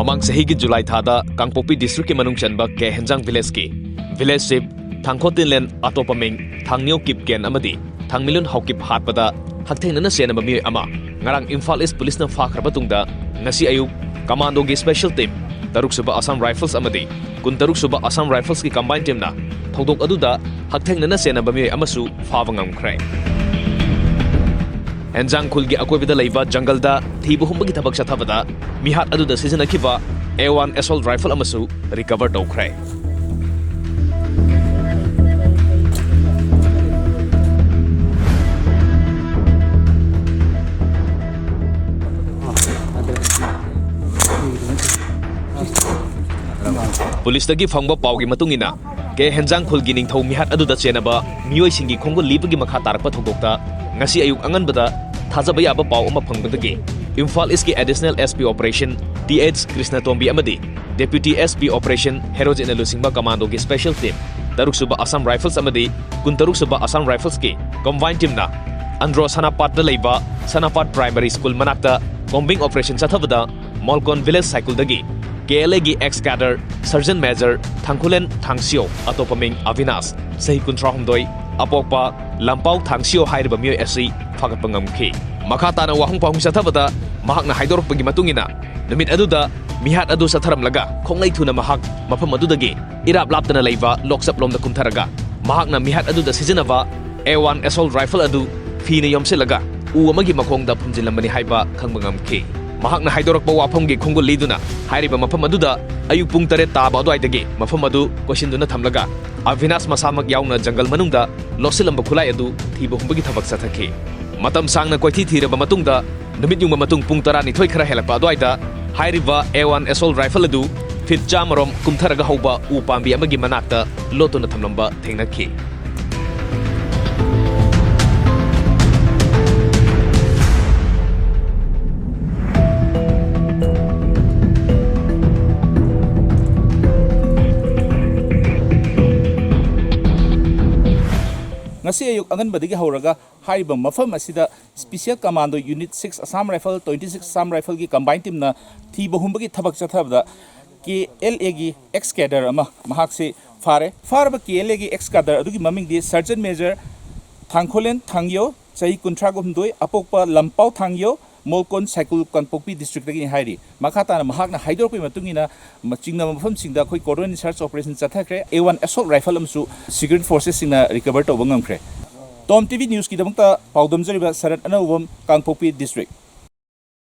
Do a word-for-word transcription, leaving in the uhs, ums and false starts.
ꯃꯃꯥꯡ ꯆꯍꯤꯒꯤ ꯖꯨꯂꯥꯏ ꯊꯥꯗ ꯀꯥꯡꯄꯣꯛꯄꯤ ꯗꯤꯁꯇ꯭ꯔꯤꯛꯀꯤ ꯃꯅꯨꯡ ꯆꯟꯕ ꯀꯦ ꯍꯦꯟꯖꯥꯡ ꯚꯤꯂꯦꯖꯀꯤ ꯚꯤꯂꯦꯖ ꯆꯤꯐ ꯊꯥꯡꯈꯣꯠ ꯇꯤꯟꯂꯦꯟ, ꯑꯇꯣꯞꯄ ꯃꯤꯡ ꯊꯥꯡꯅꯤꯌꯣ ꯀꯤꯞꯀꯦꯟ ꯑꯃꯗꯤ ꯊꯥꯡꯃꯤꯂꯨꯟ ꯍꯥꯎꯀꯤꯞ ꯍꯥꯠꯄꯗ ꯍꯛꯊꯦꯡꯅꯅ ꯆꯦꯟꯅꯕ ꯃꯤꯑꯣꯏ ꯑꯃ ꯉꯔꯥꯡ ꯏꯝꯐꯥꯜ ꯏꯁ ꯄꯨꯂꯤꯁꯅ ꯐꯥꯈ꯭ꯔꯕ ꯇꯨꯡꯗ, ꯉꯁꯤ ꯑꯌꯨꯛ ꯀꯃꯥꯟꯗꯣꯒꯤ ꯁ꯭ꯄꯦꯁꯦꯜ ꯇꯤꯝ, ꯇꯔꯨꯛ ꯁꯨꯕ ꯑꯁꯥꯝ ꯔꯥꯏꯐꯜꯁ ꯑꯃꯗꯤ ꯀꯨꯟ ꯇꯔꯨꯛ ꯁꯨꯕ ꯑꯁꯥꯝ ꯔꯥꯏꯐꯜꯁꯀꯤ ꯀꯝꯕꯥꯏꯟ ꯇꯤꯝꯅ ꯊꯧꯗꯣꯛ ꯑꯗꯨꯗ ꯍꯛꯊꯦꯡꯅꯅ ꯆꯦꯟꯅꯕ ꯃꯤꯑꯣꯏ ꯑꯃꯁꯨ ꯐꯥꯕ ꯉꯝꯈ꯭ꯔꯦ꯫ ꯍꯦꯟꯖꯥꯡ ꯈꯨꯜꯒꯤ ꯑꯀꯣꯏꯕꯗ ꯂꯩꯕ ꯖꯪꯒꯜꯗ ꯊꯤꯕ ꯍꯨꯝꯕꯒꯤ ꯊꯕꯛ ꯆꯠꯊꯕꯗ ꯃꯤꯍꯥꯠ ꯑꯗꯨꯗ ꯁꯤꯖꯤꯟꯅꯈꯤꯕ ꯑꯦ ꯋꯥꯟ ꯑꯦꯁꯣꯜꯠ ꯔꯥꯏꯐꯜ ꯑꯃꯁꯨ ꯔꯤꯀꯚꯔ ꯇꯧꯈ꯭ꯔꯦ꯫ ꯄꯨꯂꯤꯁꯇꯒꯤ ꯐꯪꯕ ꯄꯥꯎꯒꯤ ꯃꯇꯨꯡ ꯏꯟꯅ, ꯀꯦ ꯍꯦꯟꯖꯥꯡ ꯈꯨꯜꯒꯤ ꯅꯤꯡꯊꯧ ꯃꯤꯍꯥꯠ ꯑꯗꯨꯗ ꯆꯦꯟꯅꯕ ꯃꯤꯑꯣꯏꯁꯤꯡꯒꯤ ꯈꯣꯡꯒꯨꯜ ꯂꯤꯕꯒꯤ ꯃꯈꯥ ꯇꯥꯔꯛꯄ ꯊꯧꯗꯣꯛꯇ ꯉꯁꯤ ꯑꯌꯨꯛ ꯑꯉꯟꯕꯗ ꯊꯥꯖꯕ ꯌꯥꯕ ꯄꯥꯎ ꯑꯃ ꯐꯪꯕꯗꯒꯤ ꯏꯝꯐꯥꯜ ꯏꯁꯀꯤ additional S P operation T H Krishnatombi ꯑꯃꯗꯤ ꯗꯦꯄ꯭ꯌꯨꯇꯤ ꯑꯦꯁ ꯄꯤ ꯑꯣꯄꯔꯦꯁꯟ ꯍꯦꯔꯣꯖꯤꯠꯅ ꯂꯨꯆꯤꯡꯕ ꯀꯃꯥꯟꯗꯣꯒꯤ ꯁ꯭ꯄꯦꯁꯦꯜ ꯇꯤꯝ, ꯇꯔꯨꯛ ꯁꯨꯕ ꯑꯁꯥꯝ ꯔꯥꯏꯐꯜꯁ ꯑꯃꯗꯤ ꯀꯨꯟ ꯇꯔꯨꯛ ꯁꯨꯕ ꯑꯁꯥꯝ ꯔꯥꯏꯐꯜꯁꯀꯤ ꯀꯝꯕꯥꯏꯟ ꯇꯤꯝꯅ ꯑꯟꯗ꯭ꯔꯣ ꯁꯅꯥꯄꯥꯠꯇ ꯂꯩꯕ ꯁꯅꯥꯄꯥꯠ ꯄ꯭ꯔꯥꯏꯃꯔꯤ ꯁ꯭ꯀꯨꯜ ꯃꯅꯥꯛꯇ ꯀꯣꯝꯕꯤꯡ ꯑꯣꯄꯔꯦꯁꯟ ꯆꯠꯊꯕꯗ ꯃꯣꯜꯀꯣꯟ ꯚꯤꯂꯦꯖ ꯁꯥꯏꯀꯨꯜꯗꯒꯤ ꯀꯦ ꯑꯦꯜ ꯑꯦꯒꯤ ꯑꯦꯛꯁ ꯀꯦꯗꯔ ꯁꯔꯖꯟ ꯃꯦꯖꯔ ꯊꯥꯡꯈꯨꯂꯦꯟ ꯊꯥꯡꯁꯤꯌꯣ, ꯑꯇꯣꯞꯄ ꯃꯤꯡ ꯑꯚꯤꯅꯥꯁ, ꯆꯍꯤ ꯀꯨꯟꯊ꯭ꯔꯥꯍꯨꯝꯗꯣꯏ, ꯑꯄꯣꯛꯄ ꯂꯝꯄꯥꯎ ꯊꯥꯡꯁꯤꯌꯣ ꯍꯥꯏꯔꯤꯕ ꯃꯤꯑꯣꯏ ꯑꯁꯤ ꯐꯥꯒꯠꯄ ꯉꯝꯈꯤ꯫ ꯃꯈꯥ ꯇꯥꯅ ꯋꯥꯍꯪ ꯄꯥꯎꯍꯪ ꯆꯠꯊꯕꯗ ꯃꯍꯥꯛꯅ ꯍꯥꯏꯗꯣꯔꯛꯄꯒꯤ ꯃꯇꯨꯡ ꯏꯟꯅ, ꯅꯨꯃꯤꯠ ꯑꯗꯨꯗ ꯃꯤꯍꯥꯠ ꯑꯗꯨ ꯆꯠꯊꯔꯝꯂꯒ ꯈꯣꯡꯂꯩ ꯊꯨꯅ ꯃꯍꯥꯛ ꯃꯐꯝ ꯑꯗꯨꯗꯒꯤ ꯏꯔꯥꯞ ꯂꯥꯞꯇꯅ ꯂꯩꯕ ꯂꯣꯛꯆꯞꯂꯣꯝꯗ ꯀꯨꯝꯊꯔꯒ ꯃꯍꯥꯛꯅ ꯃꯤꯍꯥꯠ ꯑꯗꯨꯗ ꯁꯤꯖꯤꯟꯅꯕ ꯑꯦ ꯋꯥꯟ ꯑꯦꯁꯣꯜꯠ ꯔꯥꯏꯐꯜ ꯑꯗꯨ ꯐꯤꯅ ꯌꯣꯝꯁꯤꯜꯂꯒ ꯎ ꯑꯃꯒꯤ ꯃꯈꯣꯡꯗ ꯐꯨꯝꯖꯤꯜꯂꯝꯕꯅꯤ ꯍꯥꯏꯕ ꯈꯪꯕ ꯉꯝꯈꯤ꯫ ꯃꯍꯥꯛꯅ ꯍꯥꯏꯗꯣꯔꯛꯄ ꯋꯥꯐꯝꯒꯤ ꯈꯣꯡꯒꯨꯜ ꯂꯤꯗꯨꯅ ꯍꯥꯏꯔꯤꯕ ꯃꯐꯝ ꯑꯗꯨꯗ ꯑꯌꯨꯛ ꯄꯨꯡ ꯇꯔꯦꯠ ꯇꯥꯕ ꯑꯗꯨꯋꯥꯏꯗꯒꯤ ꯃꯐꯝ ꯑꯗꯨ ꯀꯣꯏꯁꯤꯟꯗꯨꯅ ꯊꯝꯂꯒ ꯑꯚꯤꯅꯥꯁ ꯃꯁꯥꯃꯛ ꯌꯥꯎꯅ ꯖꯪꯒꯜ ꯃꯅꯨꯡꯗ ꯂꯣꯠꯁꯤꯜꯂꯝꯕ ꯈꯨꯠꯂꯥꯏ ꯑꯗꯨ ꯊꯤꯕ ꯍꯨꯝꯕꯒꯤ ꯊꯕꯛ ꯆꯠꯊꯈꯤ꯫ ꯃꯇꯝ ꯁꯥꯡꯅ ꯀꯣꯏꯊꯤ ꯊꯤꯔꯕ ꯃꯇꯨꯡꯗ ꯅꯨꯃꯤꯠ ꯌꯨꯡꯕ ꯃꯇꯨꯡ ꯄꯨꯡ ꯇꯔꯥꯅꯤꯊꯣꯏ ꯈꯔ ꯍꯦꯜꯂꯛꯄ ꯑꯗꯨꯋꯥꯏꯗ ꯍꯥꯏꯔꯤꯕ ꯑꯦ ꯋꯥꯟ ꯑꯦꯁꯣꯜꯠ ꯔꯥꯏꯐꯜ ꯑꯗꯨ ꯐꯤꯠ ꯆꯥꯝꯃꯔꯣꯝ ꯀꯨꯝꯊꯔꯒ ꯍꯧꯕ ꯎ ꯄꯥꯝꯕꯤ ꯑꯃꯒꯤ ꯃꯅꯥꯛꯇ ꯂꯣꯠꯇꯨꯅ ꯊꯝꯂꯝꯕ ꯊꯦꯡꯅꯈꯤ꯫ ꯉꯁꯤ ꯑꯌꯨꯛ ꯑꯉꯟꯕꯗꯒꯤ ꯍꯧꯔꯒ ꯍꯥꯏꯔꯤꯕ ꯃꯐꯝ ꯑꯁꯤꯗ Special Commando Unit six Assam Rifle, twenty six Assam Rifleꯒꯤ combine teamꯅ ꯊꯤꯕ ꯍꯨꯝꯕꯒꯤ ꯊꯕꯛ ꯆꯠꯊꯕꯗ K L Aꯒꯤ ex cadre ꯑꯃ ꯃꯍꯥꯛꯁꯤ ꯐꯥꯔꯦ꯫ ꯐꯥꯔꯕ K L Aꯒꯤ ex cadre ꯑꯗꯨꯒꯤ ꯃꯃꯤꯡꯗꯤ Sergeant Major ꯊꯥꯡꯈꯣꯂꯦꯟ ꯊꯥꯡꯌꯣ, ꯆꯍꯤ ꯀꯨꯟꯊ꯭ꯔꯥꯒ ꯍꯨꯝꯗꯣꯏ, ꯑꯄꯣꯛꯄ ꯂꯝꯄꯥꯎ ꯊꯥꯡꯌꯣ, ꯃꯣꯜꯀꯣꯟ ꯁꯥꯏꯀꯨꯜ ꯀꯥꯡꯄꯣꯛꯄꯤ districtꯇꯒꯤꯅꯤ ꯍꯥꯏꯔꯤ꯫ ꯃꯈꯥ ꯇꯥꯅ ꯃꯍꯥꯛꯅ ꯍꯥꯏꯗꯣꯔꯛꯄꯒꯤ ꯃꯇꯨꯡ ꯏꯟꯅ ꯃ-, ꯆꯤꯡꯅꯕ ꯃꯐꯝꯁꯤꯡꯗ ꯑꯩꯈꯣꯏ coordinate search operation ꯆꯠꯊꯈ꯭ꯔꯦ꯫ A one assault rifle ꯑꯃꯁꯨ security forcesꯁꯤꯡꯅ recover ꯇꯧꯕ ꯉꯝꯈ꯭ꯔꯦ꯫ Tom TV Newsꯀꯤꯗꯃꯛꯇ ꯄꯥꯎꯗꯝꯖꯔꯤꯕ ꯁꯔꯠ ꯑꯅꯧꯕꯝ, ꯀꯥꯡꯄꯣꯛꯄꯤ district꯫